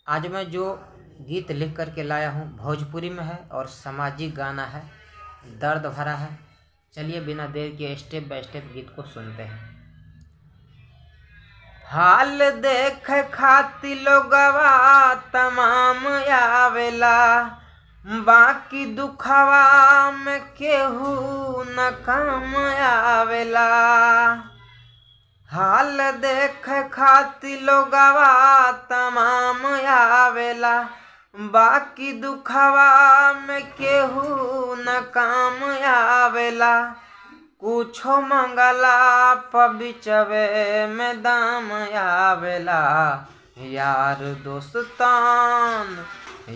आज मैं जो गीत लिख करके लाया हूँ भोजपुरी में है और सामाजिक गाना है, दर्द भरा है। चलिए बिना देर के स्टेप बाय स्टेप गीत को सुनते हैं। हाल देख खाती लोगवा तमाम आवेला, बाकी दुखवा में केहू न काम आवेला। हाल देख खाती लोगवा तमाम आवेला, बाकी दुखवा में केहू न काम आवेला। कुछो मंगला पबिचवे में दाम आवेला। यार दोस्तान,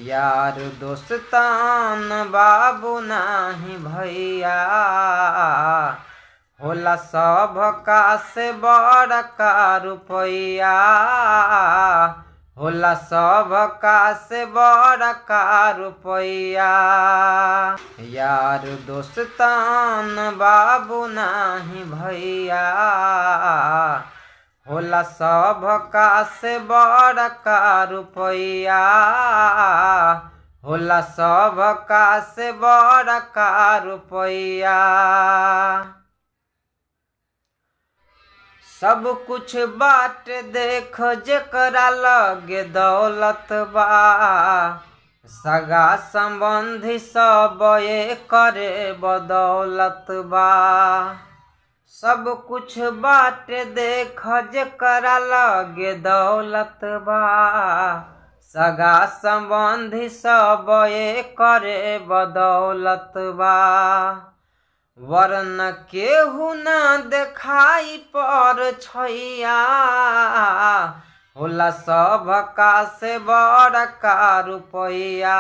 यार दोस्तान बाबू नाही भैया, होला सब का से बड़का रुपैया, होला सब का से बड़का रुपैया। यार दोस्तान बाबू नाही भैया, होला सब का से बड़का रुपैया, होला सब का से बड़का रुपैया। सब कुछ बाट देख जेकरा लगे दौलत बा, सगा संबंधी सब ये करे बदौलत बा। सब कुछ बाट देख जेकरा लगे दौलत बा, सगा संबंधी सब ये करे बदौलत बा। वरन केहू ना देखाई पर छैया, होला सब का से बड़का रुपैया,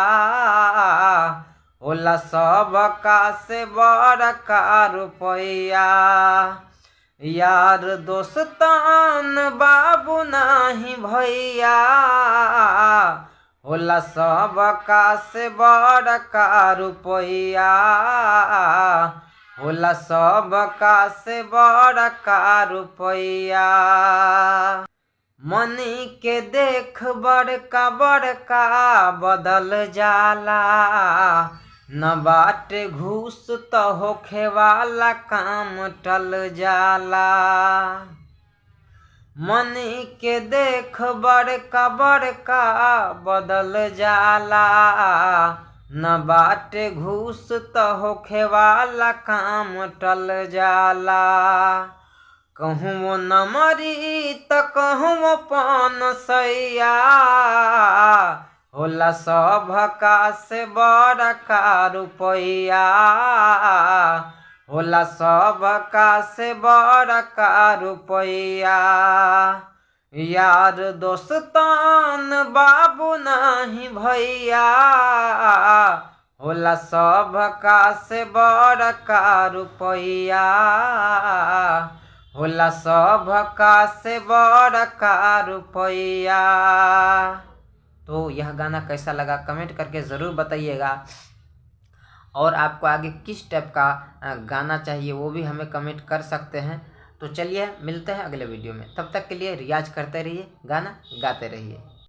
होला सब का से बड़का रुपैया। यार दोस्तान बाबू नाही भैया, होला सब का से बड़का रुपैया, होला सब का से बड़का रुपैया। मनी के देख बड़का बड़का बदल जाला, न बाट घूस त होखे वाला काम टल जाला। मनी के देख बड़का बड़का बदल जाला, न बाट घूस त होखे वाला काम टल जाला। कहूँ न मरी त कहूँ पान सैया, होला सब का से बड़का रुपैया, होला सब का से बड़का रुपैया। यार दोस्तान बाबू नाही भैया, होला सब का से बड़का रुपैया, होला सब का से बड़का रुपैया। तो यह गाना कैसा लगा कमेंट करके ज़रूर बताइएगा, और आपको आगे किस टाइप का गाना चाहिए वो भी हमें कमेंट कर सकते हैं। तो चलिए मिलते हैं अगले वीडियो में, तब तक के लिए रियाज करते रहिए, गाना गाते रहिए।